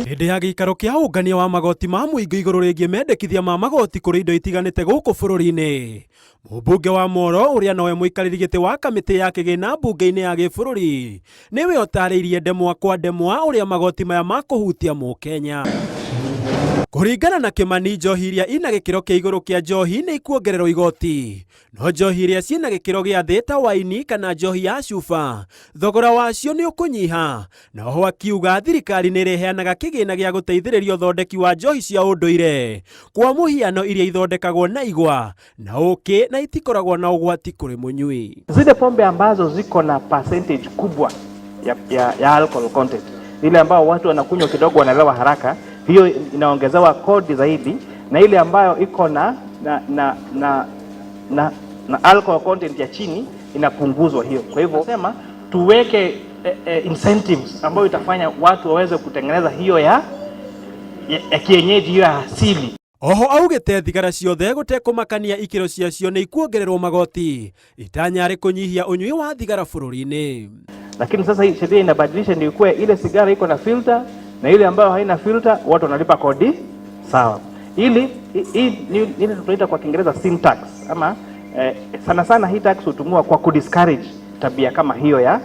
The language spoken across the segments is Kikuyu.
Hĩndĩ ya gĩikaro kĩa ũngania wa magoti ma mũingĩ igũrũ rĩgiĩ mendekithia ma magoti kũrĩ indo itiganĩte gũkũ bũrũri-inĩ, mũmbunge wa Moro ũrĩa nowe mũikarĩri gĩtĩ wa kamĩtĩ ya kĩgĩna mbunge-inĩ ya gĩbũrũri nĩwe ũtarĩirie ndemwa kwa ndemwa ũrĩa magoti maya makũhutia mũkenya. Kũringana na Kĩmani, njohi iria ina gĩkĩro kĩa igũrũ kĩa njohi nĩ ikuongererwo igoti, no njohi iria ciĩna gĩkĩro gĩa thĩ ta waini kana njohi ya cuba thogora wacio nĩ ũkũnyiha. Na oho akiuga thirikari nĩ ĩrĩheanaga kĩgĩna gĩa gũteithĩrĩria ũthondeki wa njohi cia ũndũire, kwa mũhiano iria ithondekagwo na igwa na ũkĩ na itikoragwo na ũgwati kũrĩ mũnyui. Zile pombe ambazo ziko na percentage kubwa ya alcohol content, ile ambao watu wanakunywa kidogo wanalewa haraka, hiyo inaongezewa kodi zaidi, na ile ambayo iko na alcohol content ya chini inapunguzwa hiyo. Kwa hivyo sema tuweke incentives ambayo itafanya watu waweze kutengeneza hiyo ya kienyeji, hiyo ya asili. Oho augĩte thigara ciothe gũtekũmakania ikĩro ciacio nĩ ikuongererwo magoti, itanya arĩ kũnyihia ũnyui wa thigara bũrũri-inĩ. Lakini sasa hii sheria inabadilisha ndio ikuwe ile sigara iko na filter na ile ambayo haina filter watu wanalipa kodi sawa. Ili hii ile tunaita kwa Kiingereza sin tax ama sana sana hii tax hutumiwa kwa kudiscourage tabia kama hiyo ya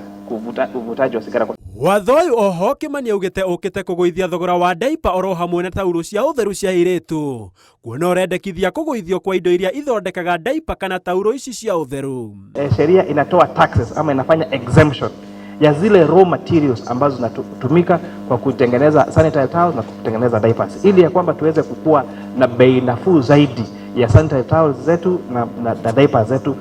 uvutaji wa sigara. Watho ũyũ oho Kĩmani augĩte ũkĩte kũgũithia thogora wa daipa oro hamwe na taurũ cia ũtheru cia airĩtu, kuona ũrendekithia kũgũithio kwa indo iria ithondekaga daipa kana taurũ ici cia ũtheru. Sheria inatoa taxes ama inafanya exemption ya zile raw materials ambazo zinatumika kwa kutengeneza sanitary towels na kutengeneza diapers, ili ya kwamba tuweze kukua na bei nafuu zaidi ya sanitary towels zetu na diapers zetu.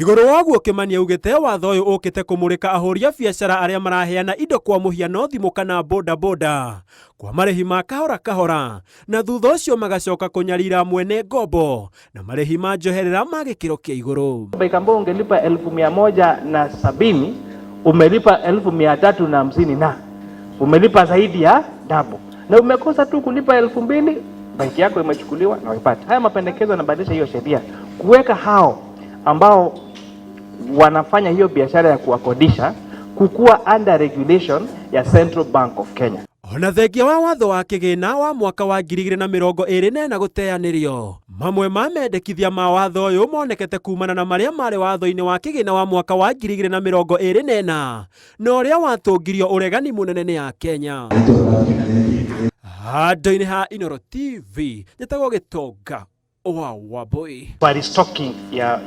Igũrũ waguo Kĩmani augĩte watho ũyũ ũkĩte kũmũrĩka ahũri a biacara arĩa maraheana indo kwa mũhiano thimũ kana boda boda kwa marĩhi ma kahora kahora, na thutha ũcio magacoka kũnyarira mwene ngombo na marĩhi ma njoherera ma gĩkĩro kĩa igũrũ. Bike ambayo ungelipa 170,000, umelipa 350,000 na umelipa zaidi ya double, na umekosa tu kulipa 2,000, bike yako imechukuliwa na uipate. Haya mapendekezo yanabadilisha hiyo sheria kuweka hao ambao wanafanya hiyo biashara ya kuwakodisha kukuwa under regulation ya Central Bank of Kenya. Ona thengia wa watho wa kĩgĩna wa mwaka wa 2024 gũteanĩrio, mamwe ma mendekithia ma watho ũyũ monekete kumana na marĩa marĩ watho-inĩ wa kĩgĩna wa mwaka wa 2024 na ũrĩa watũngirio ũregani mũnene nĩ ya Kenya. Handũ-inĩ ha Inooro TV, njĩtagwo Gĩtonga wa Wambui. Kwa restocking ya